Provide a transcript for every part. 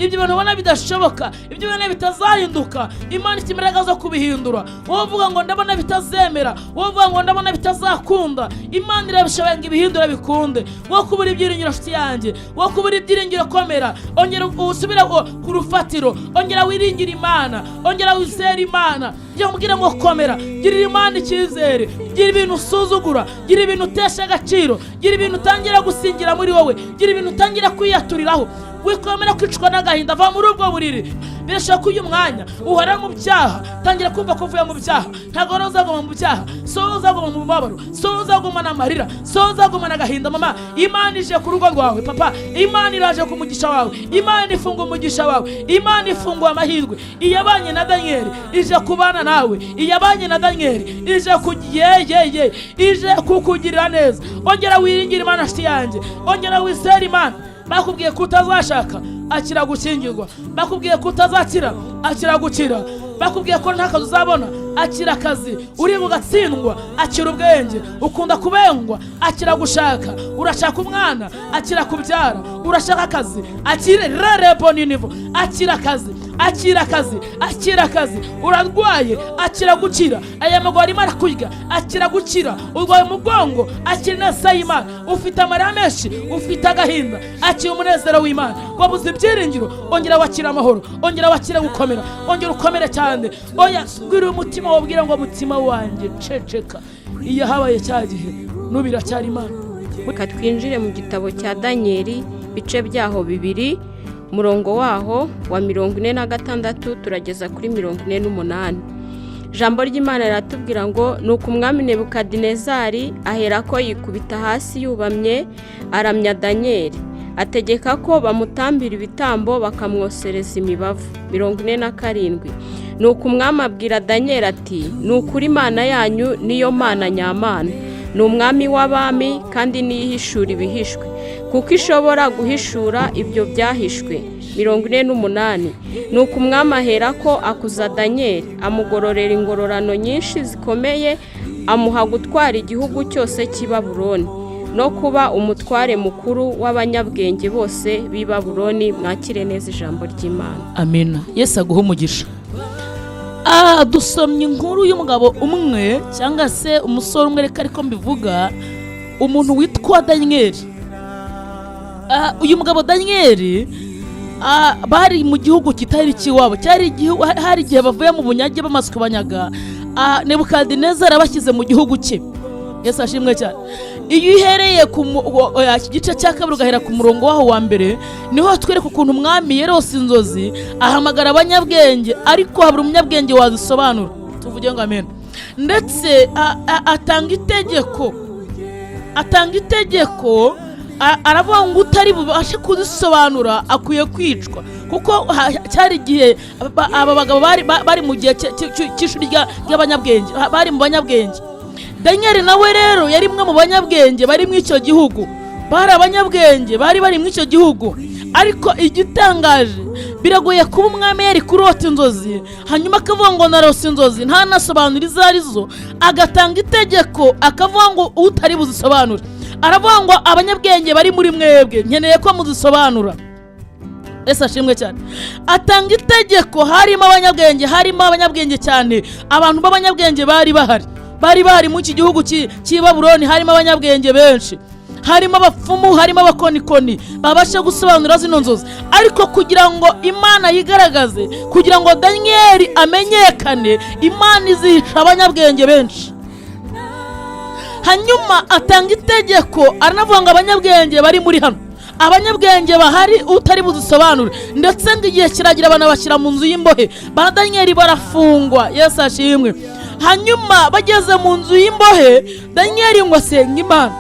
Ibyo bintu ubona bidashoboka, ibyo ubona bitazahinduka, Imana ifite imbaraga zo kubihindura. Wowe uvuga ngo ndabona bitazemera, wowe uvuga ngo ndabona bitazakunda, Imana irabishoboye ngo ibihindure bikunde. Wowe kubura ibyiringiro, nshuti yanjye, wowe kubura ibyiringiro, komera, ongera usubire ku rufatiro, ongera wiringire Imana, ongera wizere Imana. Njya mubwira ngo komera, girira Imana icyizere, gira ibintu usuzugura, gira ibintu utesha agaciro, gira ibintu utangira gusingira muri wowe, gira ibintu utangira kwiyaturiraho. Wikomera kwicwa n'agahinda, va muri ubwo buriri. Birashoboka ko uyu mwanya uhora mu byaha, tangira kumva ko uvuye mu byaha. Ntabwo rero uzaguma mu byaha, so uzaguma mu mubabaro, so uzagumana amarira, so uzagumana agahinda. Mama, Imana ije ku rugo rwawe. Papa, Imana iraje ku mugisha wawe. Imana ifunga umugisha wawe, Imana ifunguye amahirwe. Iyabanye na Daniyeli ije kubana nawe, iyabanye na Daniyeli ije ku ye ye ye ije kukugirira neza. Ongera wiringire Imana, nshuti yanjye, ongera wizere Imana. Bakubwiye ko utazashaka, akira gukingirwa. Bakubwiye ko utazakira, akira gukira. Bakubwiye ko nta kazi uzabona, akira akazi. Uri ugatsindwa, akira ubwenge. Ukunda kubengwa, akira gushaka. Urashaka umwana, akira kubyara. Urashaka akazi, akire rerebo ninivo, akira akazi, akira akazi, akira akazi. Urarwaye, akira gukira. Aya maguru arimo arakurya, akira gukira. Urwaye umugongo, akira ineza y'Imana. Ufite amarira menshi, ufite agahinda, akira umunezero w'Imana. Wabuze ibyiringiro, ongera wakira amahoro, ongera wakire gukomera, ongera ukomere cyane. Oya, bwira umutima wabwira ngo mutima wanjye ceceka. Iyo habaye cya gihe, n'ubu iracyari Imana. Reka twinjire mu gitabo cya Daniyeli, ibice byaho bibiri, umurongo waho wa 46 turageza kuri 48. Ijambo ry'Imana riratubwira ngo: "Ni uko umwami Nebukadinezari aherako yikubita hasi yubamye, aramya Daniyeli, ategeka ko bamutambira ibitambo, bakamwosereza imibavu." 47: "Ni uko umwami abwira Daniyeli ati: 'Ni ukuri Imana yanyu niyo Mana nyamana, ni umwami w'abami, kandi niyo ihishura ibihishwe, kuko ishobora guhishura ibyo byahishwe.'" 48: "Ni uko umwami ahera ko akuza Daniyeli, amugororera ingororano nyinshi zikomeye, amuha gutwara igihugu cyose cy'i Babuloni no kuba umutware mukuru w'abanyabwenge bose b'i Babuloni." Mwakire neza ijambo ry'Imana. Amina, Yesu aguha umugisha. Dusomye inkuru y'umugabo umwe cyangwa se umusore umwe, reka ariko mbivuga, umuntu witwa Daniyeli. Uyu mugabo Daniyeli, bari mu gihugu kitari icy'iwabo, cyari igihugu, hari igihe bavuye mu bunyage bamaze kubanyaga. Nebukadinezari abashyize mu gihugu cye. Yesu ashimwe cyane. Iyo uhereye ku oya, iki gice cya kabiri, ugahera ku murongo waho wa mbere, niho hatwereka ukuntu umwami yarose inzozi, ahamagara abanyabwenge, ariko habura umunyabwenge wazisobanura. Tuvuge ngo amen. Ndetse atanga itegeko, atanga itegeko, aravuga ngo utari bubashe kuzisobanura akwiye kwicwa, kuko cyari igihe aba bagabo bari mu gihe cy'ishuri ry'abanyabwenge, bari mu banyabwenge. Daniyeli nawe rero yari umwe mu banyabwenge bari muri icyo gihugu, bari abanyabwenge bari bari muri icyo gihugu. Ariko igitangaje, biragoye kuba umwami yari kurota inzozi, hanyuma akavuga ngo narose inzozi, ntanasobanure izo arizo, agatanga itegeko akavuga ngo utari buzisobanure, aravuga ngo abanyabwenge bari muri mwebwe nkeneye ko muzisobanura. Ese ashimwe cyane. Atanga itegeko, harimo abanyabwenge, harimo abanyabwenge cyane, abantu b'abanyabwenge bari bahari, bari bahari muri iki gihugu cy'i Babuloni. Harimo abanyabwenge benshi, harimo abapfumu, harimo abakonikoni babasha gusobanura zino nzozi. Ariko kugira ngo Imana yigaragaze, kugira ngo Daniyeli amenyekane, Imana izica abanyabwenge benshi. Hanyuma atanga itegeko, aranavuga ngo abanyabwenge bari muri hano, abanyabwenge bahari, utari buzisobanure. Ndetse ngo igihe kiragira, abantu bashyira mu nzu y'imbohe, ba Daniyeli barafungwa. Yesu ashimwe. Hanyuma bageze mu nzu y'imbohe, Daniyeli ngo asenga Imana,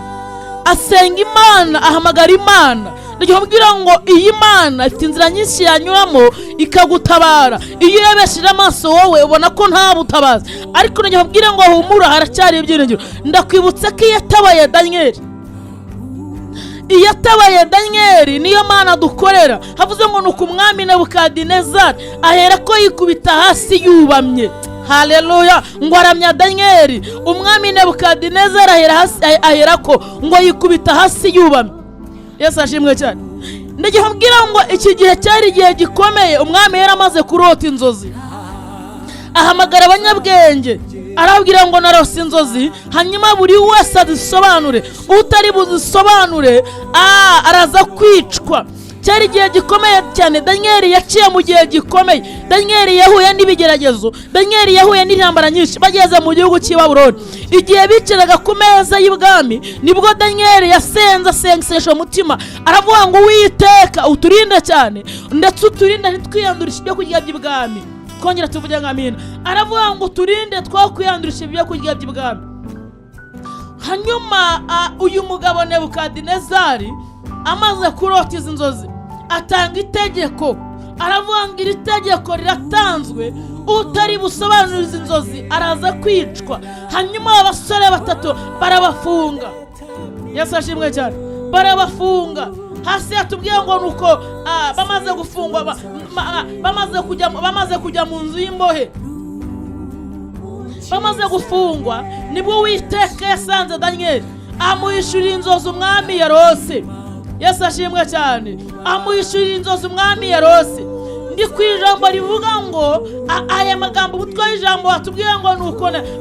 asenga Imana, ahamagara Imana. Ndagira ngo iyi Mana ifite inzira nyinshi yanyuramo ikagutabara. Iyo urebesheje amaso wowe ubona ko nta butabazi, ariko ndagira ngo humura, haracyari ibyiringiro. Ndakwibutsa ko iyo atabaye Daniyeli, iyo atabaye Daniyeli, niyo Mana dukorera. Havuze ngo ni uku umwami Nebukadinezari ahera ko yikubita hasi yubamye, haleluya, ngo aramya Daniyeli. Umwami Nebukadinezari ahera hasi, ahera ko ngo yikubita hasi yubamye. Yesu ashimwe cyane. Ndagira mbwira ngo iki gihe cyari igihe gikomeye. Umwami yari amaze kurota inzozi, ahamagara abanyabwenge, arababwira ngo narose inzozi, hanyuma buri wese azisobanure, utari buzisobanure araza kwicwa. Cyari igihe gikomeye cyane. Daniyeli yaciye mu gihe gikomeye. Daniyeli yahuye n'ibigeragezo. Daniyeli yahuye n'intambara nyinshi. Bageze mu gihugu cy'i Babuloni, igihe bicaraga ku meza y'ibwami, nibwo Daniyeli yasenze, asengesha umutima, aravuga ngo: "Uwiteka, uturinde cyane, ndetse uturinde ntitwiyandurishe ibyo kurya by'ibwami." Twongera tuvuge ngo amina. Aravuga ngo: "Uturinde twakwiyandurisha ibyo kurya by'ibwami." Hanyuma uyu mugabo Nebukadinezari amaze kurota izi nzozi, atanga itegeko, aravuga ngo: "Iri tegeko riratanzwe, utari busobanure izi nzozi araza kwicwa." Hanyuma abasore batatu barabafunga. Yesu ashimwe cyane. Barabafunga. Hasi yatubwiye ngo nuko bamaze gufungwa, bamaze kujya mu nzu y'imbohe, bamaze gufungwa, nibwo Uwiteka yasanze Daniyeli, amuhishurira inzozi umwami yarose. Yesu ashimwe cyane. Amuhishurira inzozi umwami yarose. Ndi ku ijambo rivuga ngo aya magambo, umutwe w'ijambo watubwiye ngo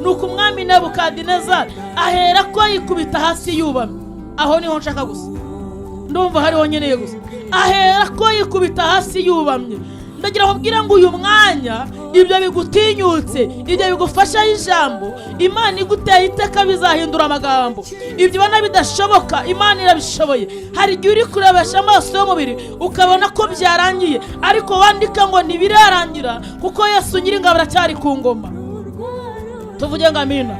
nuko umwami Nebukadinezari ahera ko yikubita hasi yubamye. Aho niho nshaka gusa, ndumva hariho nkeneye gusa. Ahera ko yikubita hasi yubamye. Ndagira ngo mbwire ngo uyu mwanya ibyo bigutinyutse, ibyo bigufashaho ijambo, Imana iguteye iteka bizahindura amagambo. Ibyo ubona bidashoboka, Imana irabishoboye. Hari igihe uri kurebesha amaso y'umubiri ukabona ko byarangiye, ariko wandika ngo ntibirarangira, kuko Yesu Nyiringabo aracyari ku ngoma. Tuvuge ngo amina.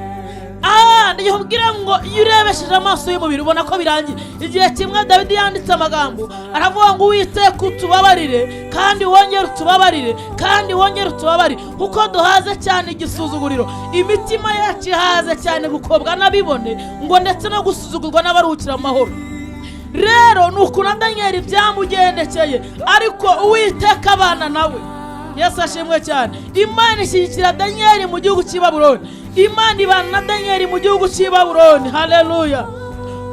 Ndakubwira ngo iyo urebesheje amaso y'umubiri ubona ko birangiye. Igihe kimwe Dawidi yanditse amagambo, aravuga ngo: "Uwiteka, utubabarire, kandi wongere utubabarire, kandi wongere utubabarire, kuko duhaze cyane igisuzuguriro, imitima yacu ihaze cyane gukobwa n'abibone, ngo ndetse no gusuzugurwa n'abaruhukira mu mahoro." Rero ni ukuntu na Daniyeli byamugendekeye, ariko Uwiteka abana nawe. Yesu ashimwe cyane. Imana ishyigikira Daniyeli mu gihugu cy'i Babuloni. Imana ibana na Daniyeli mu gihugu cy'i Babuloni. Haleluya.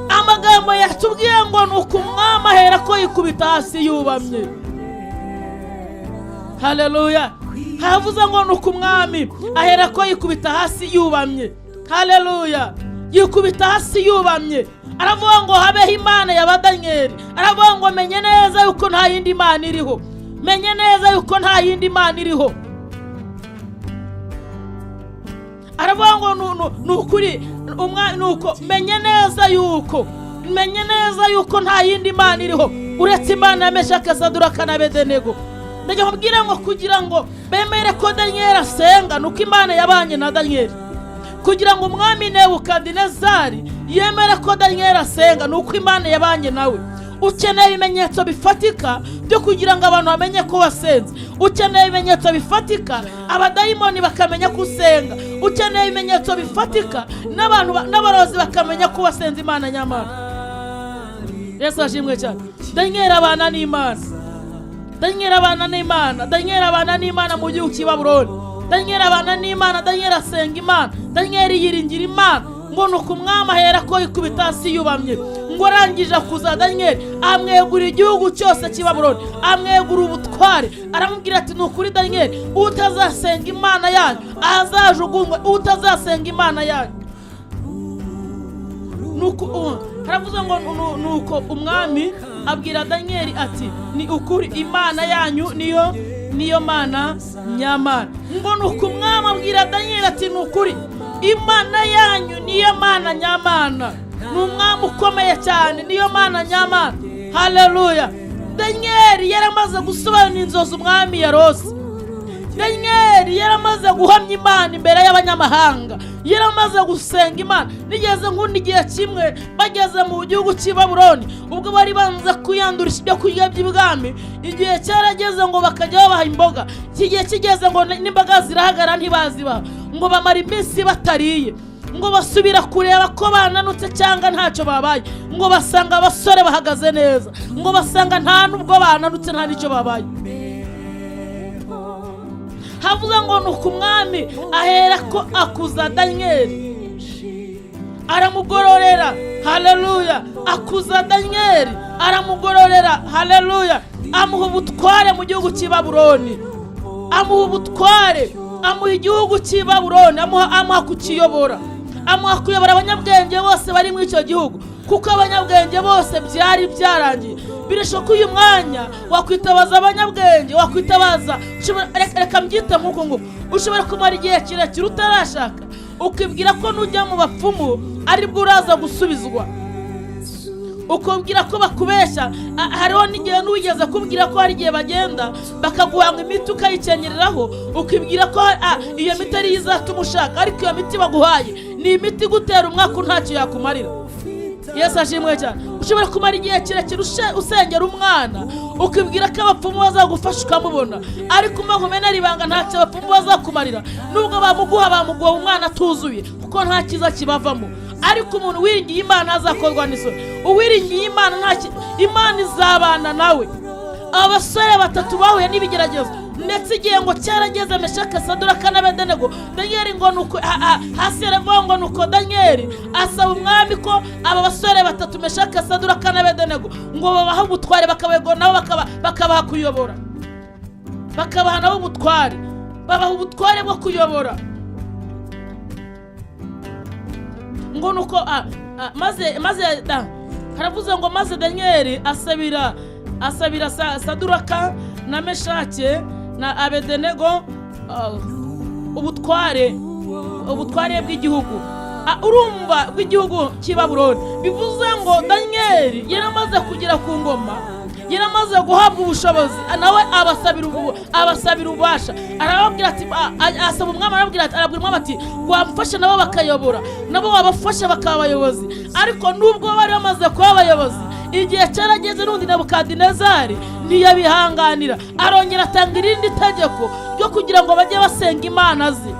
Amagambo yatubwiye ngo ni uko umwami ahera ko yikubita hasi yubamye. Haleluya. Havuze ngo ni uko umwami ahera ko yikubita hasi yubamye. Haleluya. Yikubita hasi yubamye, aravuga ngo: "Habeho Imana ya Daniyeli." Aravuga ngo: "Menye neza yuko nta yindi mana iriho, menye neza yuko nta yindi mana iriho." Aravuga ngo ni ukuri nuko menye neza yuko nta yindi mana iriho uretse Imana ya Meshaki, Saduraka na Abedenego. Ndajya kubwira ngo kugira ngo bemere ko Daniyeli asenga, ni uko Imana yabanye na Daniyeli. Kugira ngo umwami Nebukadinezari yemere ko Daniyeli asenga, ni uko Imana yabanye nawe. Ukeneye ibimenyetso bifatika byo kugira ngo abantu bamenye ko wasenze. Ukeneye ibimenyetso bifatika abadayimoni bakamenya ko usenga. Ukeneye ibimenyetso bifatika n'abantu n'abarozi bakamenya ko wasenze Imana nyamara. Yesu ashimwe cyane. Daniyeli abana n'Imana. Daniyeli abana n'Imana. Daniyeli abana n'Imana mu gihugu cy'i Babuloni. Daniyeli abana n'Imana. Daniyeli asenga Imana. Daniyeli yiringira Imana. Ngo ni uko umwami ahera ko yikubita hasi yubamye, ngo arangije akuza Daniyeli, amwegura igihugu cyose cy'i Babuloni, amwegura ubutware, aramubwira ati: "Ni ukuri Daniyeli, utazasenga Imana yanyu azajugunywe, utazasenga Imana yanyu." Nuko haravuze ngo nuko umwami abwira Daniyeli ati: "Ni ukuri Imana yanyu niyo Mana nyamana." Ngo nuko umwami abwira Daniyeli ati: "Ni ukuri Imana yanyu niyo Mana nyamana." Ni umwami ukomeye cyane, niyo Mana nyamana. Haleluya. Daniyeli yaramaze gusobanura inzozi umwami yarose. Daniyeli yaramaze guhamya Imana imbere y'abanyamahanga, yaramaze gusenga Imana. Nigeze nkunda igihe kimwe bageze mu gihugu cy'i Babuloni, ubwo bari banze kwiyandurisha ibyo kurya by'ibwami, igihe cyarageze ngo bakajya babaha imboga. Iki gihe kigeze ngo n'imboga zirahagarara, ntibazibaha. Ngo bamara iminsi batariye. Ngo basubira kureba ko bananutse cyangwa ntacyo babaye, ngo basanga abasore bahagaze neza, ngo basanga nta n'ubwo bananutse, nta n'icyo babaye. Havuze ngo ni uko umwami ahera ko akuza Daniyeli, aramugororera. Haleluya. Akuza Daniyeli, Aramugororera, haleluya, amuha ubutware mu gihugu cy'i Babuloni, amuha ubutware, amuha igihugu cy'i Babuloni, amuha kukiyobora, amuha kuyobora abanyabwenge bose bari muri icyo gihugu, kuko abanyabwenge bose byari byarangiye. Birashoboka ko uyu mwanya wakwitabaza abanyabwenge, wakwitabaza, reka mbyite nk'uko nguko, ushobora kumara igihe kirekire utarashaka, ukibwira ko nujya mu bapfumu aribwo uraza gusubizwa, ukubwira ko bakubeshya. Hariho n'igihe n'uwigeze kubwira ko hari igihe bagenda bakaguhanga imiti ukayikenyereraho, ukibwira ko iyo miti ariyo izatuma ushaka, ariko iyo miti baguhaye ni imiti igutera umwaka, ntacyo yakumarira. Yesu ashimwe cyane. Ushobora kumara igihe kirekire usengera umwana, ukibwira ko abapfumu bazagufasha ukamubona, ariko umva nkumenera ibanga, ntacyo abapfumu bazakumarira. Nubwo bamuguha, bamuguha umwana atuzuye, kuko nta cyiza kibavamo. Ariko umuntu wiringiye Imana azakorwa n'isoni. Uwiringiye Imana, Imana izabana nawe. Abasore batatu bahuye n'ibigeragezo, ndetse igihe ngo cyarageze, Meshake, Saduraka n'Abedenego, Daniyeli ngo nuko hasi yaravuga ngo nuko Daniyeli asaba umwami ko aba basore batatu, Meshake, Saduraka n'Abedenego, ngo babahe ubutware, bakabayobora nabo, bakabaha kuyobora, bakabaha nabo ubutware, babaha ubutware bwo kuyobora. Ngo nuko maze haravuze ngo maze Daniyeli asabira Saduraka na Meshake na Abedenego ubutware bw'igihugu, urumva, bw'igihugu cy'i Babuloni. Bivuze ngo Daniyeli yaramaze kugera ku ngoma, yaramaze guhabwa ubushobozi, nawe abasabira ububasha. Arababwira ati, asaba umwami, arababwira ati, arabwira umwami ati wamfasha nabo bakayobora, nabo wabafasha bakaba abayobozi. Ariko nubwo bari bamaze kuba abayobozi, igihe cyarageze n'undi Nebukadinezari ntiyabihanganira, arongera atanga irindi tegeko ryo kugira ngo bajye basenga imana ze.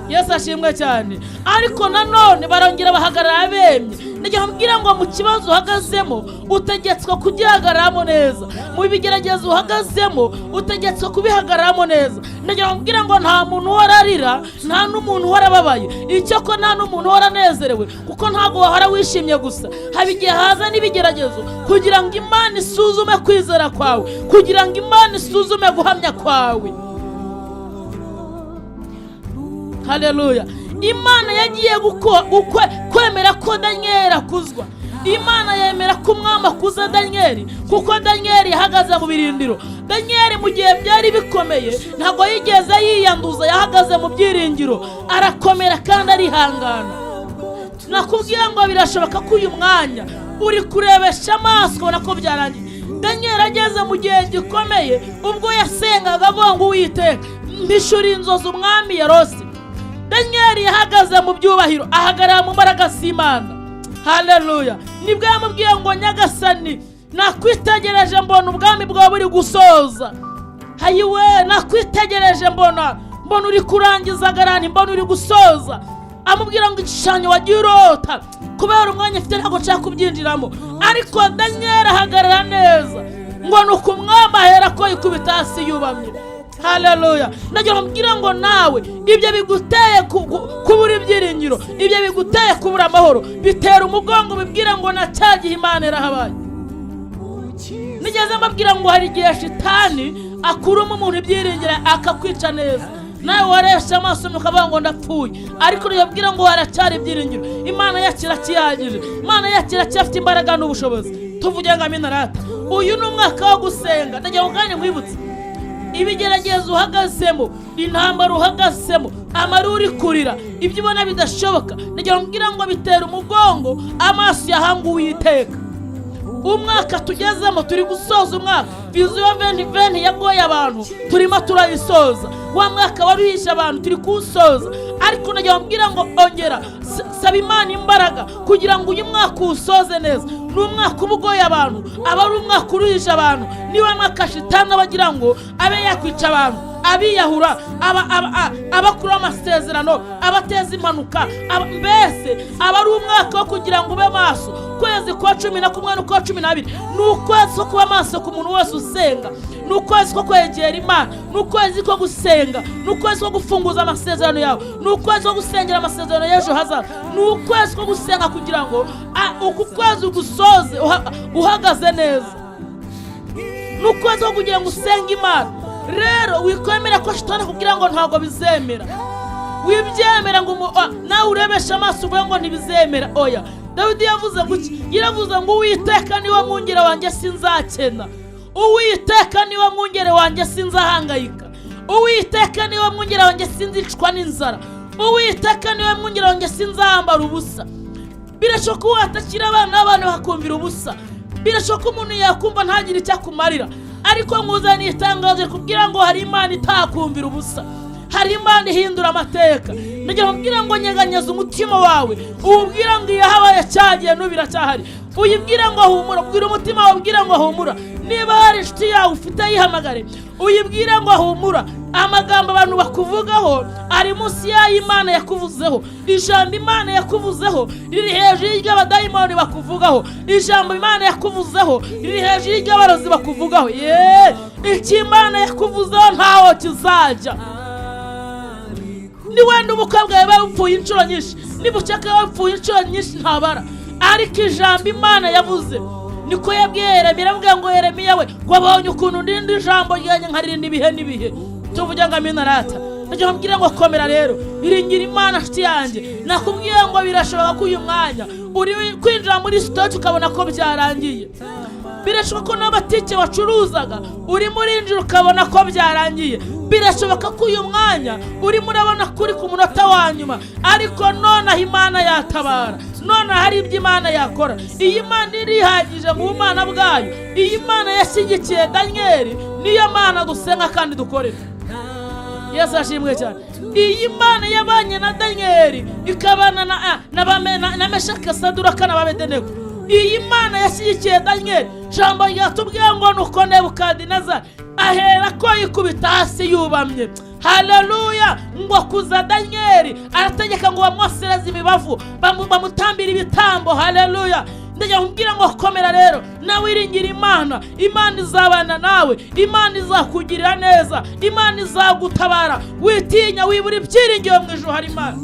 Yesu ashimwe cyane. Ariko nanone barongera bahagarara bemye. Ndagira mbwira ngo mu kibazo uhagazemo utegetswe kugihagararamo neza, mu bigeragezo uhagazemo utegetswe kubihagararamo neza. Ndagira mbwira ngo nta muntu uhora arira, nta n'umuntu uhora ababaye, icyo ko nta n'umuntu uhora anezerewe, kuko ntabwo wahora wishimye gusa. Haba igihe haza n'ibigeragezo kugira ngo Imana isuzume kwizera kwawe, kugira ngo Imana isuzume guhamya kwawe. Haleluya. Imana yagiye kwemera ko Daniyeli akuzwa. Imana yemera ko umwami akuza Daniyeli, kuko Daniyeli yahagaze mu birindiro. Daniyeli mu gihe byari bikomeye ntabwo yigeze yiyanduza, yahagaze mu byiringiro, arakomera kandi arihangana. Nakubwiye ngo birashoboka ko uyu mwanya uri kurebesha amaso ubona ko byarangiye. Daniyeli ageze mu gihe gikomeye, ubwo yasengaga avuga ngo Uwiteka mpishura inzozi umwami yarose. Daniyeli yahagaze mu byubahiro, ahagarara mu mbaraga z'Imana. Haleluya. Nibwo yamubwiye ngo Nyagasani, nakwitegereje mbona ubwami bwawe buri gusoza. Hayiwe, nakwitegereje mbona uri kurangiza garani, mbona uri gusoza. Amubwira ngo igishushanyo wagiye urota, kubera umwanya afite ntabwo nshaka kubyinjiramo. Ariko Daniyeli ahagarara neza, ngo ni uko umwami ahera ko yikubita hasi yubamye. Haleluya. Ndagira ngo mbwire ngo nawe ibyo biguteye kubura ibyiringiro, ibyo biguteye kubura amahoro, bitera umugongo, bibwira ngo na cya gihe Imana irahabaye. Nigeze mbabwira ngo hari igihe shitani akuramo umuntu ibyiringiro akakwica neza, nawe waresha amaso ukavuga ngo ndapfuye, ariko urabwira ngo haracyari ibyiringiro. Imana yacu irakihagije, Imana yacu iracyafite imbaraga n'ubushobozi. Tuvuge ngo amina rata. Uyu ni umwaka wo gusenga. Ndagira ngo kandi nkwibutse ibigeragezo uhagazemo, intambara uhagazemo, amarira uri kurira, ibyo ubona bidashoboka, ndagira ngo mbwira ngo bitera umugongo amaso yahanga Uwiteka. Umwaka tugezemo, turi gusoza umwaka, vision 2020 yagoye abantu, turimo turayisoza. Wa mwaka waruhishe abantu turi kuwusoza, ariko ndagira ngo mbwira ngo ongera saba Imana imbaraga kugira ngo uyu mwaka uwusoze neza. Ni umwaka uba ugoye abantu, aba ari umwaka uruhishe abantu, niba mwaka shitani aba agira ngo abe yakwica abantu, abiyahura, abakuraho amasezerano, abateza impanuka, mbese aba ari umwaka wo kugira ngo ube maso. Ukwezi kwa 11 n'ukwa 12 ni ukwezi ko kuba maso ku muntu wese usenga, ni ukwezi ko kwegera Imana, ni ukwezi ko gusenga, ni ukwezi ko gufunguza amasezerano yawe, ni ukwezi ko gusengera amasezerano y'ejo hazaza, ni ukwezi ko gusenga kugira ngo Uku kwezi ugusoze uhagaze neza. Ni ukwezi ko kugira ngo usenge Imana. Rero wikwemera ko shitani kugira ngo ntabwo bizemera. Wibyemera ngo nawe urebeshe amaso uvuge ngo ntibizemera. Oya, Dawidi yavuze ngo iki? Yaravuze ngo Uwiteka niwe mwungere wanjye sinzakena, Uwiteka niwe mwungere wanjye sinzahangayika, Uwiteka niwe mwungere wanjye sinzicwa n'inzara, Uwiteka niwe mwungere wanjye sinzambara ubusa. Birashoboka ko watakira abana b'abantu bakumvira ubusa, birashoboka ko umuntu yakumva ntagire icyo akumarira, ariko nkuzaniye itangazo rikubwira ngo hari Imana itakumvira ubusa, hari Imana ihindura amateka. Ndagira kubwira ngo nyeganyeza umutima wawe, uwubwira ngo iyo habaye cyagiye n'ubu iracyahari, uyibwira ngo humura, ubwira umutima wawe ubwira ngo humura. Niba hari inshuti yawe ufite yihamagare, uyibwire ngo humura. Amagambo abantu bakuvugaho ari munsi y'ayo Imana yakuvuzeho. Ijambo Imana yakuvuzeho riri hejuru y'iry'abadayimoni bakuvugaho. Ijambo Imana yakuvuzeho riri hejuru y'iry'abarozi bakuvugaho. Yeee, icyo Imana yakuvuzeho ntaho kizajya. Ni wenda ubukwe bwawe bupfuye inshuro nyinshi, niba ushaka bapfuye inshuro nyinshi ntabara, ariko ijambo Imana yavuze niko yabwiye Yeremiya, aravuga ngo Yeremiya we, wabonye ukuntu ndinda ijambo ryanjye nkaririnda ibihe n'ibihe. Tuvuge ngo amina rata. Ndagira mbwira ngo komera rero, iringira Imana nshuti yanjye. Nakubwiye ngo birashoboka ko uyu mwanya uri kwinjira muri sitoke ukabona ko byarangiye. Birashoboka ko n'abatike wacuruzaga urimo urinjira ukabona ko byarangiye. Birashoboka ko uyu mwanya urimo urabona ko uri ku munota wa nyuma, ariko nonaha Imana yatabara, nonaha hari ibyo Imana yakora. Iyi Mana irihagije mu bumana bwayo. Iyi Mana yashyigikiye Daniyeli niyo Mana dusenga kandi dukorera. Yesu ashimwe cyane. Iyi Mana yabanye na Daniyeli ikabana na Meshaki, Saduraka na Abedenego. Iyi Mana yashyigikiye Daniyeli. Ijambo ryatubwiye ngo nuko Nebukadinezari ahera ko yikubita hasi yubamye. Haleluya! Ngo akuza Daniyeli, arategeka ngo bamwosereze imibavu, bamutambire ibitambo. Haleluya! Ndagira kubwira ngo komera rero, nawe iringira Imana. Imana izabana nawe, Imana izakugirira neza, Imana izagutabara. Witinya, wibura ibyiringiro, mu ijuru hari Imana.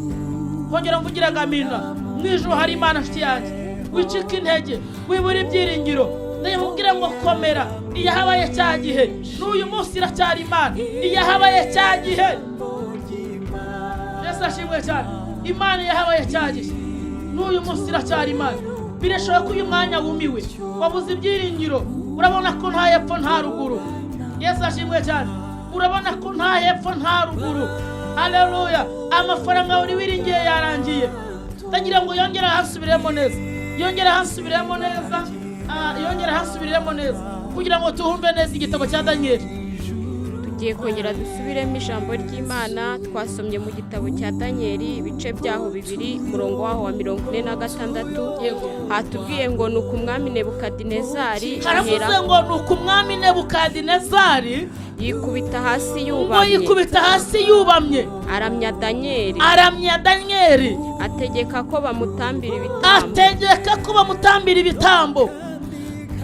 Kongera mvugira ngo amina. Mu ijuru hari Imana nshuti yanjye. Wicika intege, wibura ibyiringiro. Ndagira kubwira ngo komera, iyo habaye cya gihe n'uyu munsi iracyari Imana. Iyo habaye cya gihe, Yesu ashimwe cyane. Imana iyo habaye cya gihe n'uyu munsi iracyari Imana. Birashoboka ko uyu mwanya wumiwe, wabuze ibyiringiro, urabona ko nta hepfo nta ruguru. Yesu ashimwe cyane. Urabona ko nta hepfo nta ruguru. Haleluya! Amafaranga wari wiringiye yarangiye. Ndagira ngo yongere ahasubiremo neza, yongere ahasubiremo neza, yongere ahasubiremo neza kugira ngo tuhumve neza igitabo cya Daniyeli. Tugiye kongera dusubiremo ijambo ry'Imana twasomye mu gitabo cya Daniyeli, ibice byaho 2, umurongo waho wa 46. Hatubwiye ngo ni uku umwami Nebukadinezari haravuze ngo ni uku umwami Nebukadinezari yikubita hasi ngo yubamye, yikubita hasi yubamye, aramya Daniyeli, aramya Daniyeli, ategeka ko bamutambira ibitambo, ategeka ko bamutambira ibitambo,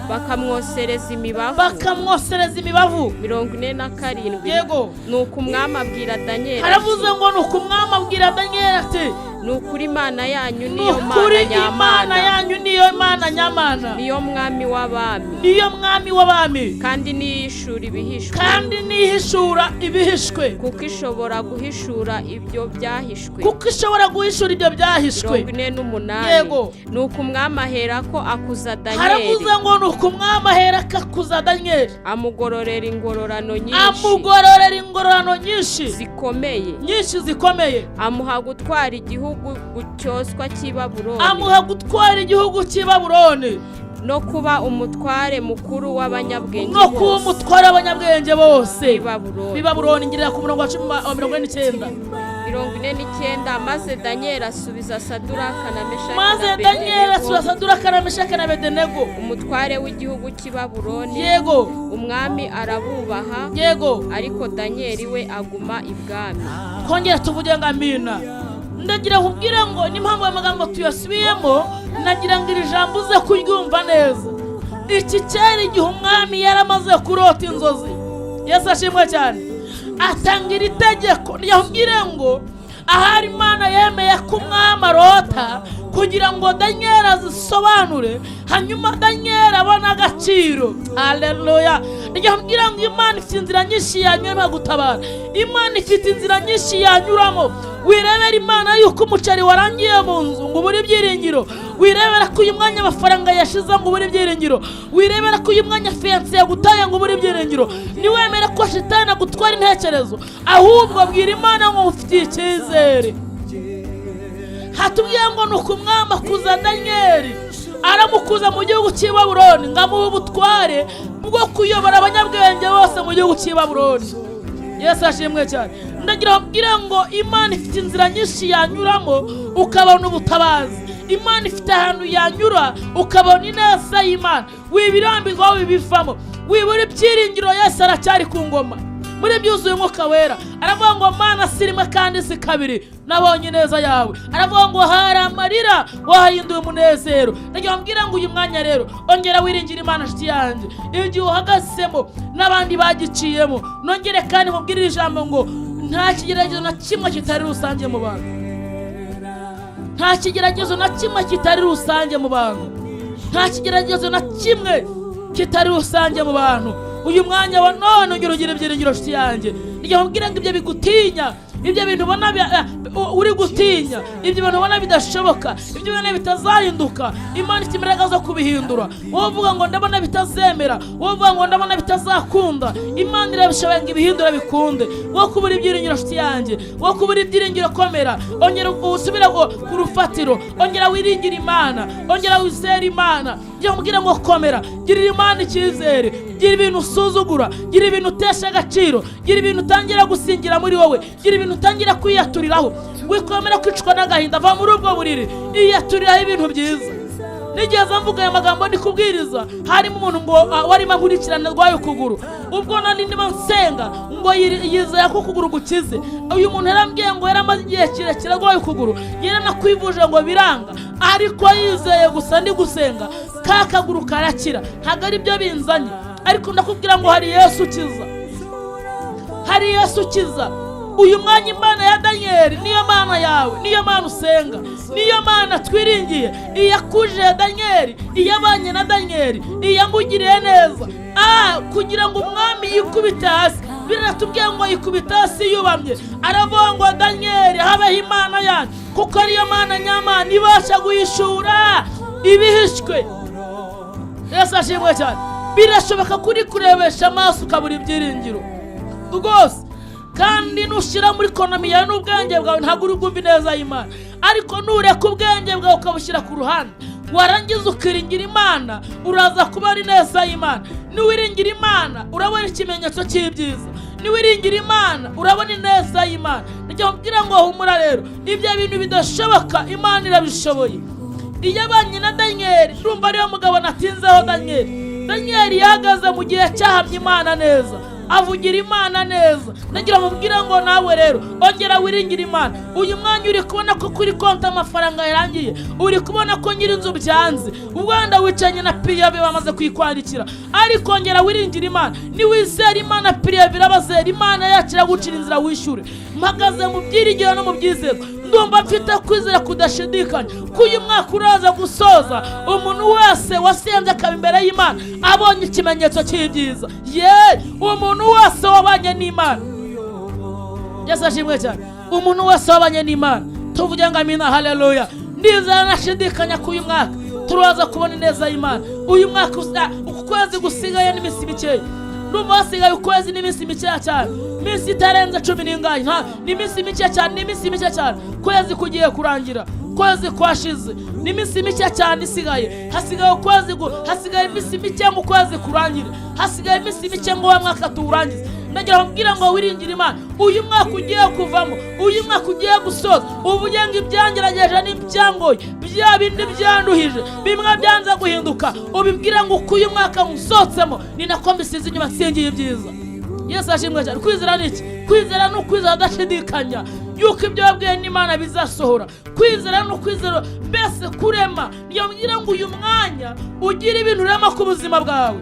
bakamwosereza imibavu, bakamwosereza imibavu. 47. Yego. Nuko umwami abwira Daniyeli, haravuze ngo nuko umwami abwira Daniyeli ati ni ukuri Imana yanyu niyo nukuri Mana Imana nyamana, yanyu niyo Mana nyamana, niyo mwami w'abami, niyo mwami w'abami, kandi niyishura ibihishwe, kandi nihishura ibihishwe, kuko ishobora guhishura ibyo byahishwe. Kuko ishobora guhishura ibyo byahishwe. 48. Yego. Nuko umwami ahera ko akuza Daniyeli, haravuze ngo nuko umwami ahera ko akuza Daniyeli, amugororera ingororano nyinshi, amugororera ingororano nyinshi zikomeye, nyinshi zikomeye, amuha gutwara igihugu cyoswa cy'i Babuloni, amuha gutwara igihugu cy'i Babuloni, no kuba umutware mukuru w'abanyabwenge no kuba bose umutware w'abanyabwenge bose b'i Babuloni. b'i Babuloni. Ngirira ku murongo wa 49. 49. Maze Daniyeli asubiza Saduraka na Meshaki maze na Daniyeli asubiza Abedenego, Saduraka na Meshaki na Abedenego, umutware w'igihugu cy'i Babuloni. Yego. Umwami arabubaha, Yego. ariko Daniyeli we aguma ibwami. Twongere tuvuge ngo amina. Ndagira kubwira ngo n'impamvu aya magambo tuyasubiyemo, nagira ngo iri jambo uze kuryumva neza. Iki cyari igihe umwami yaramaze kurota inzozi. Yesu ashimwe cyane. Atanga iri tegeko ryakubwire ngo ahari Imana yemeye ko umwami arota kugira Kugira ngo Daniyeli azisobanure, hanyuma Daniyeli abone agaciro. Aleluya! Kugira ngo Imana ifite inzira nyinshi yanyuramo gutabara, Imana ifite inzira nyinshi yanyuramo. Wirebera Imana yuko umuceri warangiye mu nzu ngo ubure ibyiringiro, wirebera ko uyu mwanya amafaranga yashize ngo ubure ibyiringiro, wirebera ko uyu mwanya fiancé yagutaye ngo ubure ibyiringiro. Ntiwemere ko shitani agutwara intekerezo, ahubwo bwira Imana ngo ufitiye icyizere. Hatubwiye ngo ni ukumwami akuza Daniyeli, aramukuza mu gihugu cy'i Babuloni, ngo amuhe ubutware bwo kuyobora abanyabwenge bose mu gihugu cy'i Babuloni. Yesu ashimwe cyane. Ndagira mbwira ngo Imana ifite inzira nyinshi yanyuramo ukabona ubutabazi. Imana ifite ahantu yanyura ukabona ineza y'Imana. Wibirambirwa, wibivamo, wibura ibyiringiro. Yesu aracyari ku ngoma. Muri byuzuye Umwuka Wera, aravuga ngo: "Mana, si rimwe kandi si kabiri nabonye ineza yawe." Aravuga ngo hari amarira wahinduye umunezero. Ndagira mbwira ngo uyu mwanya rero ongera wiringira Imana, nshuti yanjye. Igihe uhagazemo n'abandi bagiciyemo. Nongere kandi mubwire ijambo ngo nta kigeragezo na kimwe kitari rusange mu bantu, nta kigeragezo na kimwe kitari rusange mu bantu, nta kigeragezo na kimwe kitari rusange mu bantu. Uyu mwanya wa none ongera ugira ibyiringiro, nshuti yanjye. Igihe mbwira ngo ibyo bigutinya, ibyo bintu ubona uri gutinya, ibyo bintu ubona bidashoboka, ibyo ubona bitazahinduka, Imana ifite imbaraga zo kubihindura. Wowe uvuga ngo ndabona bitazemera, wowe uvuga ngo ndabona bitazakunda, Imana irabishoboye ngo ibihindure bikunde. Wowe kubura ibyiringiro, nshuti yanjye, wowe kubura ibyiringiro, komera, ongera usubire ku rufatiro, ongera wiringire Imana, ongera wizere Imana. Njye mubwire ngo komera, girira Imana icyizere. Gira ibintu usuzugura, gira ibintu utesha agaciro, gira ibintu utangira gusingira muri wowe, gira ibintu utangira kwiyaturiraho. Wikomera kwicwa n'agahinda, va muri ubwo buriri, iyaturiraho ibintu byiza. Nigeze mvuga aya magambo ndi kubwiriza, harimo umuntu ngo warimo ankurikirana arwaye ukuguru. Ubwo nari ndimo nsenga ngo yizeye ko ukuguru gukize. Uyu muntu yarambwiye ngo yaramaze igihe kirekire arwaye ukuguru, yaranakwivuje ngo biranga, ariko yizeye gusa ndi gusenga ka kaguru karakira. Ntabwo ari byo binzanye, ariko ndakubwira ngo hari Yesu ukiza, hari Yesu ukiza. Uyu mwanya Imana ya Daniyeli niyo Mana yawe, niyo Mana usenga, niyo Mana twiringiye. Iyakuje Daniyeli, iyabanye na Daniyeli, iyamugiriye neza kugira ngo umwami yikubite hasi. Biratubwiye ngo yikubita hasi yubamye, aravuga ngo: "Daniyeli, habeho Imana yanyu, kuko ariyo Mana nyamana ibasha guhishura ibihishwe." Yesu ashimwe cyane. Birashoboka kuri kurebesha amaso ukabura ibyiringiro rwose, kandi nushyira muri economy yawe n'ubwenge bwawe ntabwo uri bwumve ineza y'Imana. Ariko nureka ubwenge bwawe ukabushyira ku ruhande, warangiza ukiringira Imana, uraza kuba ari neza y'Imana. Niwiringira Imana urabona ikimenyetso cy'ibyiza, niwiringira Imana urabona ineza y'Imana. Njya mubwira ngo humura rero, ibyo bintu bidashoboka Imana irabishoboye. Iyo abanye na Daniyeli, ndumva ariyo mugabo natinzeho, Daniyeli. Daniyeli yahagaze mu gihe cyahamye Imana neza, avugira Imana neza. Ndagira mubwire ngo nawe rero ongera wiringire Imana. Uyu mwanya uri kubona ko kuri konti amafaranga yarangiye, uri kubona ko nyir'inzu byanze, wenda wicaranye na préavis bamaze kuyikwandikira, ariko ongera wiringire Imana. Niwizera Imana, préavis irabazera. Imana yacu iragucira inzira wishyure. Mpagaze mu byiringiro no mu byizerwa. Ndumva mfite kwizera kudashidikanya ko uyu mwaka uraza gusoza umuntu wese wasenze akaba imbere y'Imana abonye ikimenyetso cy'ibyiza. Ye, umuntu wese wabanye n'Imana. Yesu ashimwe cyane. Umuntu wese wabanye n'Imana, tuvuge ngo amina, haleluya. Ndizera nashidikanya ko uyu mwaka turaza kubona ineza y'Imana. Uyu mwaka uku kwezi gusigaye n'iminsi mikeya, ndumva hasigaye ukwezi n'iminsi mikeya cyane, iminsi itarenze 10 n'ingahe. Ni iminsi mike cyane, ni iminsi mike cyane. Kwezi kugiye kurangira, kwezi kwashize, ni iminsi mike cyane isigaye. Hasigaye ukwezi, hasigaye iminsi mike ngo ukwezi kurangire, hasigaye iminsi mike ngo wa mwaka tuwurangize. Ndagira ngo mbwira ngo wiringire Imana. Uyu mwaka ugiye kuvamo, uyu mwaka ugiye gusoza, uvuge ngo ibyangerageje n'ibyangoye, bya bindi byanduhije, bimwe byanze guhinduka, ubibwira ngo uko uyu mwaka nsohotsemo ni nako mbisize inyuma, nsingiye ibyiza. Yesu ashimwe cyane. Kwizera ni iki? Kwizera ni ukwizera udashidikanya yuko ibyo wabwiye n'Imana bizasohora. Kwizera ni ukwizera mbese kurema. Niyo mbwira ngo uyu mwanya ugira ibintu urema ku buzima bwawe.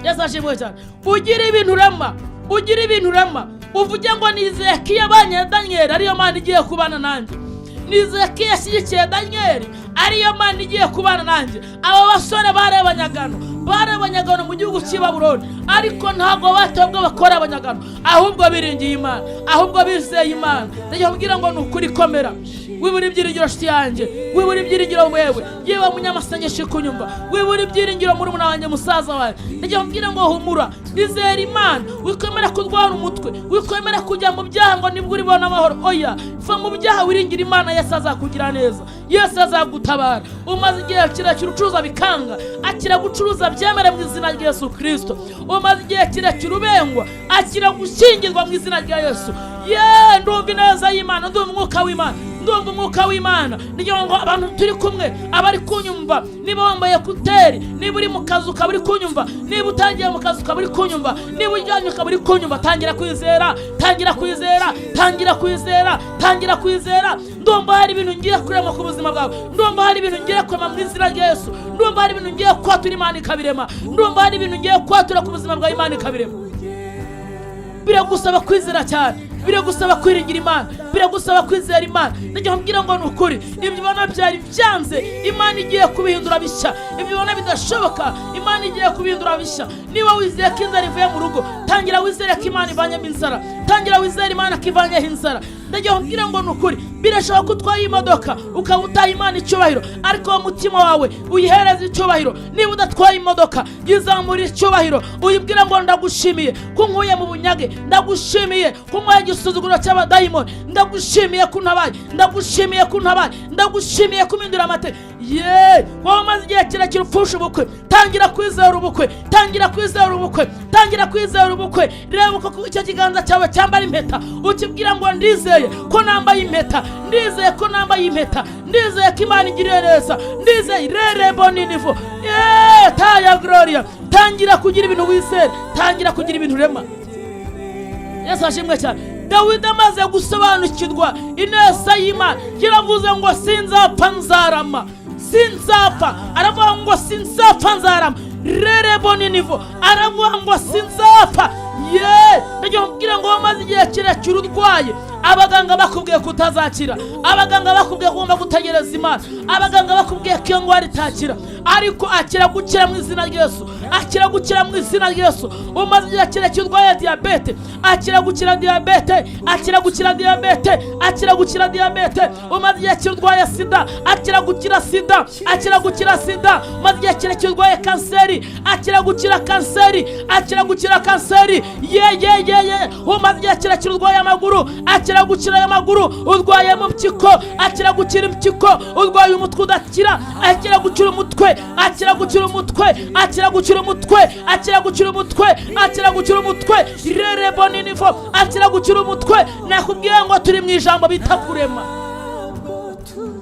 Yesu ashimwe cyane. Ugira ibintu urema, ugira ibintu urema, uvuge ngo nizeye ko iyo abanye na Daniyeli ariyo Mana igiye kubana nanjye. Nizeye ko yashyigikiye Daniyeli ariyo Mana igiye kubana nanjye. Aba basore bari abanyagano, bari abanyagano mu gihugu cy'i Babuloni, ariko ntabwo batebwe bakora abanyagano, ahubwo biringiye Imana, ahubwo bizeye Imana. Ndagira kubwira ngo ni ukuri, komera, wibura ibyiringiro nshuti yanjye, wibura ibyiringiro wewe, yewe munyamasengesho kunyumva, wibura ibyiringiro murumuna wanjye, musaza wawe. Ndagira kubwira ngo humura, izere Imana, wikwemera kurwara umutwe, wikwemera kujya mu byaha ngo nibwo uribona amahoro. Oya, va mu byaha, wiringira Imana. Yesu azakugira neza, Yesu azagutabara. Umaze igihe kirekire ucuruza bikanga, akira gucuruza byemere mu izina rya Yesu Kirisito. Umaze igihe kirekire ubengwa, akira gushyingirwa mu izina rya Yesu. Ye, ndumva ineza y'Imana, ndumva umwuka w'Imana, ndumva umwuka w'Imana. Niyo ngo abantu turi kumwe, abari kunyumva, niba wambaye écouteurs, niba uri mu kazi ukaba uri kunyumva, niba utangiye mu kazi ukaba uri kunyumva, niba uryamye ukaba uri kunyumva, tangira kwizera, tangira kwizera, tangira kwizera, tangira kwizera. Ndumva hari ibintu ngiye kurema ku buzima bwawe, ndumva hari ibintu ngiye kurema mu izina rya Yesu, ndumva hari ibintu ngiye kwatura, Imana ikabirema, ndumva hari ibintu ngiye kwatura ku buzima bwawe, Imana ikabirema. Biragusaba kwizera cyane, biragusaba kwiringira Imana, biragusaba kwizera Imana. Ndagira mbwira ngo ni ukuri, ibyo ubona byari byanze, Imana igiye kubihindura bishya. Ibyo ubona bidashoboka, Imana igiye kubihindura bishya. Niba wizeye ko inzara ivuye mu rugo, tangira wizere ko Imana ivanyemo inzara, tangira wizere Imana ko ivanyeho inzara. Ndagira mbwira ngo ni ukuri, birashoboka ko utwaye imodoka ukaba utaha Imana icyubahiro, ariko uwo mutima wawe uyihereza icyubahiro. Niba udatwaye imodoka, yizamura icyubahiro, uyibwira ngo ndagushimiye ko nkuye mu bunyage, ndagushimiye ko nkuye igisuzuguro cy'abadayimoni, ndagushimiye ko untabaye, ndagushimiye ko untabaye, ndagushimiye ko umpindura amateka. Ye, wowe umaze igihe kirekire upfusha ubukwe, tangira kwizera ubukwe, tangira kwizera ubukwe, tangira kwizera ubukwe. Reba uko icyo kiganza cyawe cyambara impeta, ukibwira ngo ndizeye ko nambaye impeta, ndizeye ko nambaye impeta, ndizeye ko Imana igiriye neza, ndizeye rerembo ninivo ye taya gloria. Tangira kugira ibintu wizera, tangira kugira ibintu urema. Yesu ashimwe cyane. Dawidi amaze gusobanukirwa ineza y'Imana, yaravuze ngo sinzapfa nzarama, sinzapfa. Aravuga ngo sinzapfa nzarama, rerebo ninivo. Aravuga ngo sinzapfa. Ye, ndagira kubwira ngo wamaze igihe kirekire urwaye, abaganga bakubwiye ko utazakira, abaganga bakubwiye ko ugomba gutegereza Imana, abaganga bakubwiye ko iyo ndwara itakira, ariko akira gukira mu izina rya Yesu, akira gukira mu izina rya Yesu. Umaze igihe kirekire urwaye diyabete, akira gukira diyabete, akira gukira diyabete, akira gukira diyabete. Umaze igihe kirekire urwaye sida, akira gukira sida, akira gukira sida. Umaze igihe kirekire urwaye kanseri, akira gukira kanseri, akira gukira kanseri. Ye ye ye ye, umaze igihe kirekire urwaye amaguru, akira gukira ayo maguru. Urwaye mu mpyiko, akira gukira impyiko. Urwaye umutwe udakira, akira gukira umutwe, akira gukira umutwe, akira gukira umutwe, akira gukira umutwe, akira gukira umutwe, rerebo ninivo, akira gukira umutwe. Nakubwiye ngo turi mu ijambo bita kurema,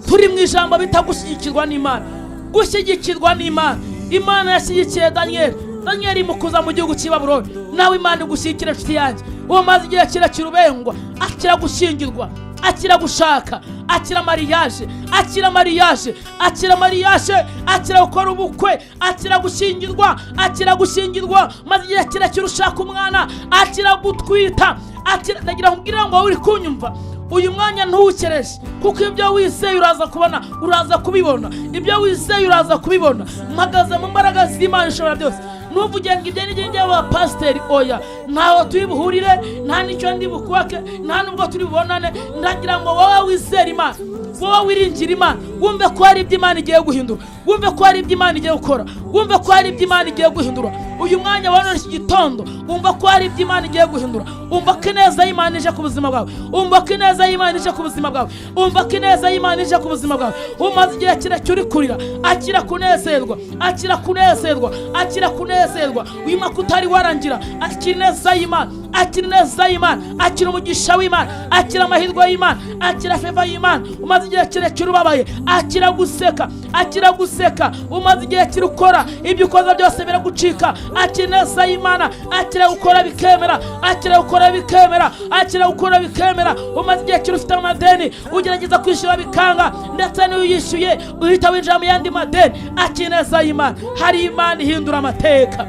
turi mu ijambo bita gushyigikirwa n'Imana, gushyigikirwa n'Imana. Imana yashyigikiye Daniyeli, Daniyeli imukuza mu gihugu cy'i Babuloni. Nawe Imana igushyigikira, inshuti yanjye. Umaze igihe kirekire ubengwa, akira gushyingirwa, akira gushaka, akira mariage, akira mariage, akira mariage, akira gukora ubukwe, akira gushyingirwa, akira gushyingirwa. Maze igihe kirekire ushaka umwana, akira gutwita, akira. Ndagira ngo ngo uri kunyumva uyu mwanya, ntuwukereshe, kuko ibyo wizeye uraza kubona, uraza kubibona. Ibyo wizeye uraza kubibona. Mpagaze mu mbaraga z'Imana ishobora byose. Ntuvuge ngo ibyo ni by'abapasiteri. Oya, ntaho turi buhurire, nta n'icyo ndi bukubake, nta n'ubwo turi bubonane. Ndagira ngo wowe wizere Imana, wowe wiringira Imana, wumve ko hari ibyo Imana igiye guhindura, wumve ko hari ibyo Imana igiye gukora, wumve ko hari ibyo Imana igiye guhindura. Uyu mwanya wa none, iki gitondo, wumva ko hari ibyo Imana igiye guhindura, wumva ko ineza y'Imana ije ku buzima bwawe, wumva ko ineza y'Imana ije ku buzima bwawe, wumva ko ineza y'Imana ije ku buzima bwawe. Umaze igihe kirekire uri kurira, akira kunezerwa, akira kunezerwa, akira kunezerwa. Uyu mwaka utari warangira, akira ineza y'Imana, akira ineza y'Imana, akira umugisha w'Imana, akira amahirwe y'Imana, akira faveur y'Imana. Umaze igihe kirekire ubabaye, akira guseka, akira guseka. Umaze igihe kiri ukora, ibyo ukoze byose biragucika, akira ineza y'Imana, akira gukora bikemera, akira gukora bikemera, akira gukora bikemera. Umaze igihe kiri ufite amadeni, ugerageza kwishyura bikanga, ndetse n'iyo uyishyuye uhita winjira mu yandi madeni, akira ineza y'Imana. Hari Imana ihindura amateka.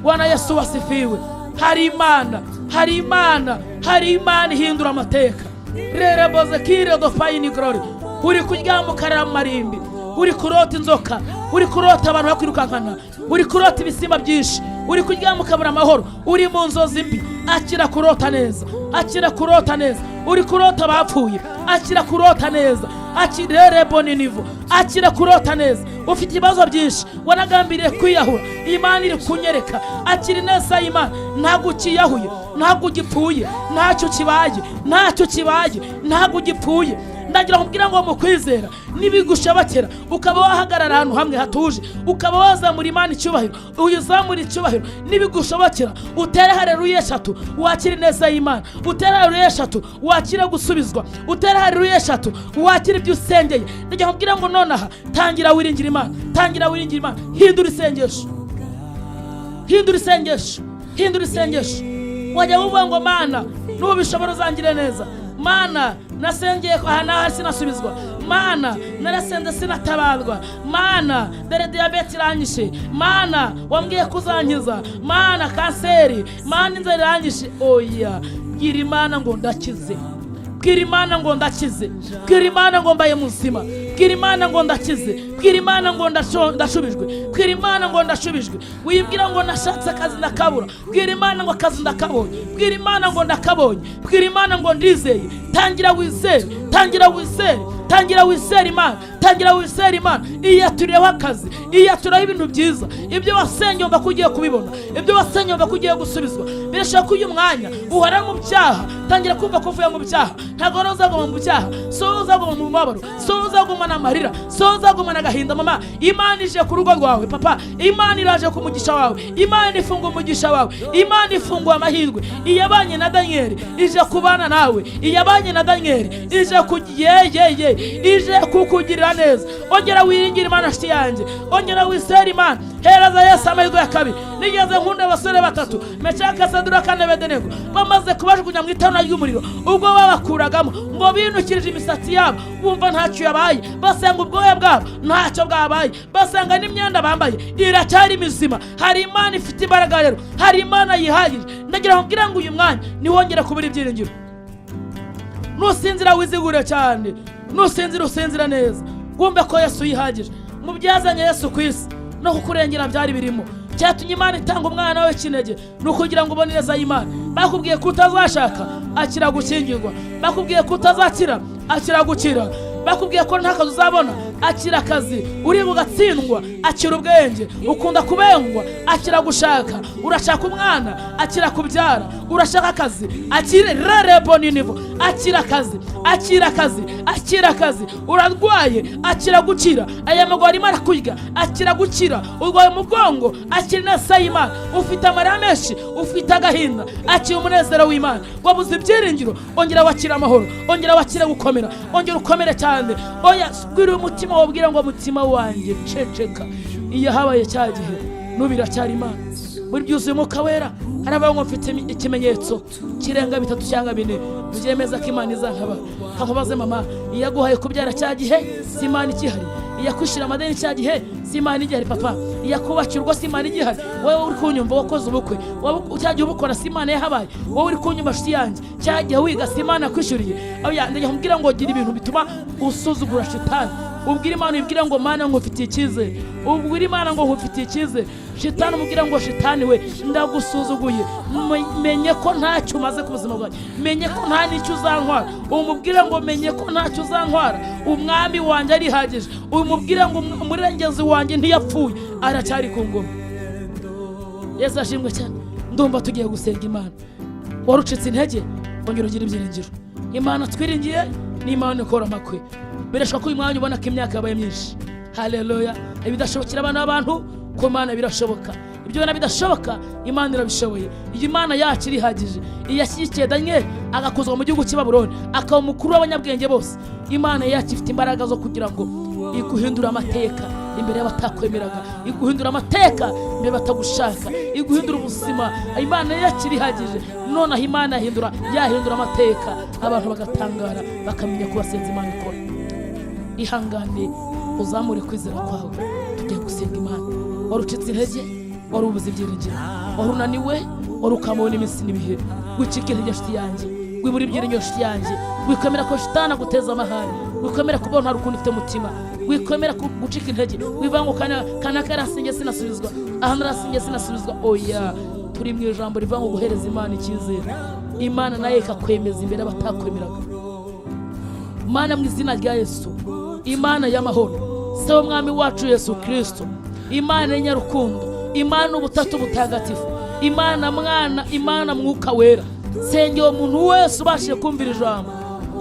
Bwana Yesu wasifiwe. Hari Imana, hari Imana, hari Imana ihindura amateka. Rereboze kire do fayini glory. Uri kuryama ukarara mu marimbi, uri kurota inzoka, uri kurota abantu bakwirukankana, uri kurota ibisimba byinshi, uri kuryama ukabura amahoro, uri mu nzozi mbi. Akira kurota neza, akira kurota neza. Uri kurota abapfuye, akira kurota neza. Akirerebo ninivo, akira kurota neza. Ufite ibibazo byinshi, wanagambiriye kwiyahura, Imana iri kunyereka. Akira ineza y'Imana. Ntabwo ukiyahuye, ntabwo ugipfuye, ntacyo kibaye, ntacyo kibaye, ntabwo ugipfuye. Ndagira ngo mbwira ngo mu kwizera nibigushobokera ukaba wahagarara ahantu hamwe hatuje, ukaba wazamura Imana icyubahiro, uyizamura icyubahiro. Nibigushobokera utere hareruya 3 wakire ineza y'Imana, utere hareruya 3 wakire gusubizwa, utere hareruya 3 wakire ibyo usengeye. Ndagira ngo mbwira ngo nonaha tangira wiringira Imana, tangira wiringira Imana. Hindura isengesho, hindura isengesho, hindura isengesho. Wajya uvuga ngo Mana nubishobora uzangire neza, Mana nasengeye aha n'aha sinasubizwa, Mana narasenze sinatabarwa, Mana dore diyabete iranyishe, Mana wambwiye ko uzankiza, Mana kanseri, Mana inzara iranyishe. Oya, bwira Imana ngo ndakize, bwira Imana ngo ndakize, bwira Imana ngo mbaye muzima, bwira Imana ngo ndakize, bwira Imana ngo ndashubijwe, bwira Imana ngo ndashubijwe. Wibwira ngo nashatse akazi ndakabura, bwira Imana ngo akazi ndakabonye, bwira Imana ngo ndakabonye, bwira Imana ngo ndizeye. Tangira wizere, tangira wizere, tangira wizere Imana, tangira wizere Imana. Iyaturiyeho akazi, iyaturaho ibintu byiza. Ibyo wasengeye wumva ko ugiye kubibona, ibyo wasengeye wumva ko ugiye gusubizwa. Birashoboka ko uyu mwanya uhora mu byaha, tangira kumva ko uvuye mu byaha. Ntabwo rero uzaguma mu byaha, so uzaguma mu mubabaro, so uzagumana amarira, so uzagumana agahinda. Mama, Imana ije ku rugo rwawe. Papa, Imana iraje ku mugisha wawe. Imana ifunga umugisha wawe, Imana ifunguye amahirwe. Iyabanye na Daniyeli ije kubana nawe, iyabanye na Daniyeli ije ku ye ye ye ije kukugirira neza. Ongera wiringire Imana nshuti yanjye, ongera wizere Imana. Hereza Yesu amahirwe ya kabiri. Nigeze nkunda abasore batatu, Meshaki, Saduraka na Abedenego, bamaze kubajugunya mu itanura ry'umuriro. Ubwo babakuragamo ngo binukirije imisatsi yabo, bumva ntacyo yabaye, basanga ubwoya bwabo ntacyo bwabaye, basanga n'imyenda bambaye iracyari mizima. Hari Imana ifite imbaraga rero, hari Imana yihagije. Ndagira ngo mbwira ngo uyu mwanya ntiwongere kubura ibyiringiro. Nusinzira wizigure cyane, nusinzira usinzira neza, wumve ko Yesu yihagije. Mu byazanye Yesu ku isi no kukurengera byari birimo. Cyatumye Imana itanga umwana we kinege ni ukugira ngo ubone neza y'Imana. Bakubwiye ko utazashaka, akira gukingirwa. Bakubwiye ko utazakira, akira gukira. Bakubwiye ko nta kazi uzabona, akira akazi. Uri bugatsindwa, akira ubwenge. Ukunda kubengwa, akira gushaka. Urashaka umwana, akira kubyara. Urashaka akazi, akire rerebo ninivo, akira akazi, akira akazi, akira akazi. Urarwaye, akira gukira. Aya maguru arimo arakurya, akira gukira. Urwaye umugongo, akira ineza y'Imana. Ufite amarira menshi, ufite agahinda, akira umunezero w'Imana. Wabuze ibyiringiro, ongera wakira amahoro, ongera wakire gukomera, ongera ukomere cyane. Oya, bwira umutima wawe, ubwira ngo mutima wanjye ceceka. Iyo habaye cya gihe, n'ubu iracyari Imana. Muri byuzuye Umwuka Wera haravuga ngo mfite ikimenyetso kirenga 3 cyangwa 4 byemeza ko Imana izantabara. Kamubaze mama, iyo aguhaye kubyara cya gihe si Imana ikihari? Iyo akwishyura amadeni cya gihe si Imana igihari? Papa, iyo akubakira urugo si Imana igihari? Wowe uri kunyumva wakoze ubukwe, wowe cya gihe ubukora si Imana yahabaye? Wowe uri kunyumva nshuti yanjye, cya gihe wiga si Imana yakwishyuriye? Oya, ndagira nkubwira ngo gira ibintu bituma usuzugura shitani. Ubwire Imana, ubwire ngo Mana nkufitiye icyizere. Ubwire Imana ngo nkufitiye icyizere. Shitani umubwira ngo shitani we ndagusuzuguye, menye ko ntacyo umaze ku buzima bwanjye, menye ko nta n'icyo uzantwara. Umubwire ngo menye ko ntacyo uzantwara, umwami wanjye arihagije. Umubwire ngo umurengezi wanjye ntiyapfuye, aracyari ku ngoma. Yesu ashimwe cyane. Ndumva tugiye gusenga Imana. Warucitse intege, ongera ugire ibyiringiro. Imana twiringiye ni Imana ikora amakwe. Birashoboka ko uyu mwanya ubona ko imyaka yabaye myinshi. Haleluya! Ibidashobokera abana b'abantu, ku Mana birashoboka. Ibyo ubona bidashoboka, Imana irabishoboye. Iyi Mana yacu irihagije. Iyashyigikiye Daniyeli agakuzwa mu gihugu cy'i Babuloni, akaba umukuru w'abanyabwenge bose. Imana yacu ifite imbaraga zo kugira ngo iguhindure amateka imbere y'abatakwemeraga, iguhindura amateka imbere batagushaka, iguhindura ubuzima. Imana yacu irihagije. Nonaha Imana yahindura amateka, abantu bagatangara, bakamenya ko basenze Imana ikora. Ihangane uzamure kwizera kwawe, tugiye gusenga Imana. Wari ucitse intege, wari ubuze ibyiringiro, wari unaniwe, wari ukamuwe n'iminsi n'ibihe, wicika intege nshuti yanjye. Wibura ibyiringiro nshuti yanjye, wikomera ko shitani aguteza amahane, wikomera kubona hari ukuntu ufite umutima, wikomera gucika intege, wivanga kanaka yarasinge sinasubizwa, aha narasinge sinasubizwa. Oya, turi mu ijambo rivuga ngo guhereza Imana icyizere, Imana nayo ikakwemeza imbere y'abatakwemeraga. Mana, mu izina rya Yesu, Imana y'amahoro, Se w'Umwami wacu Yesu Kirisito, Imana y'inyarukundo, Imana ubutatu butagatifu, Imana Mwana, Imana Mwuka Wera, sengera umuntu wese ubashije kumvira ijambo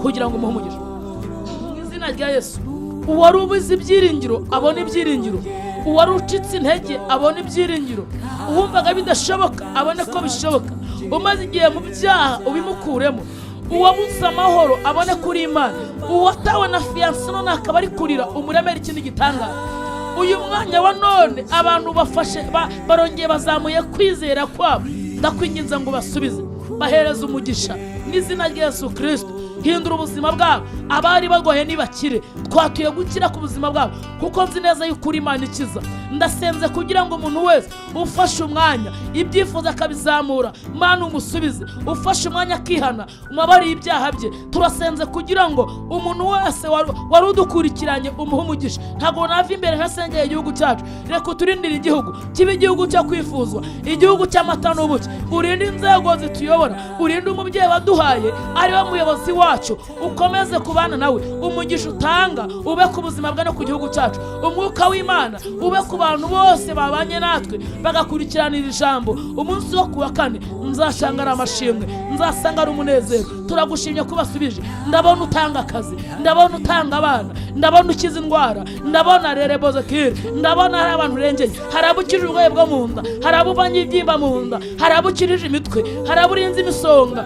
kugira ngo umuhe umugisha. Mu izina rya Yesu, uwari ubuze ibyiringiro abone ibyiringiro, uwari ucitse intege abone ibyiringiro, uwumvaga bidashoboka abone ko bishoboka, umaze igihe mu byaha ubimukuremo, uwabuze amahoro abone kuri Imana, uwatawe na fiancé none akaba ari kurira umuremere ikindi gitangaza. Uyu mwanya wa none abantu bafashe barongeye bazamuye kwizera kwabo. Ndakwinginze ngo basubize, bahereze umugisha n'izina rya Yesu Kirisito. Hindura ubuzima bwabo, abari barwaye nibakire. Twatuye gukira ku buzima bwabo, kuko nzi neza yuko uri Imana ikiza. Ndasenze kugira ngo umuntu wese ufashe umwanya ibyifuzo akabizamura, Mana umusubize. Ufashe umwanya akihana, umubabariye ibyaha bye. Turasenze kugira ngo umuntu wese wari udukurikiranye umuhe umugisha. Ntabwo nava imbere ntasengeye igihugu cyacu. Reka uturindire igihugu kibe igihugu cyo kwifuzwa, igihugu cy'amata n'ubuki. Urinde inzego zituyobora, urinde umubyeyi waduhaye ariwe muyobozi wacu, ukomeze kubana nawe. Umugisha utanga ube ku buzima bwe no ku gihugu cyacu. Umwuka w'Imana ube ku bantu bose babanye natwe bagakurikiranira ijambo. Umunsi wo ku wa kane nzasanga ari amashimwe, nzasanga ari umunezero. Turagushimye ko basubije. Ndabona utanga akazi, ndabona utanga abana, ndabona ukiza indwara, ndabona rerebozekiri, ndabona hari abantu urengeye, hari abo ukijije uburwayi bwo mu nda, hari abo uvanye ibyimba mu nda, hari abo ukirije imitwe, hari abo urinze imisonga,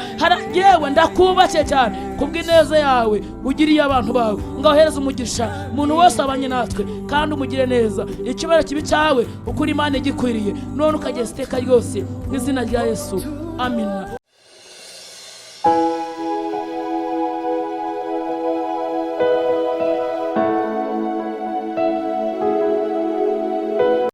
yewe ndakubashye cyane kubw'ineza yawe ugiriye abantu bawe. Ngaho umugisha umuntu wese abanye natwe, kandi umugire neza. Icyubahiro kibi cyawe, ukuri Imana igikwiriye, none ukageza iteka ryose, mu izina rya Yesu, amina.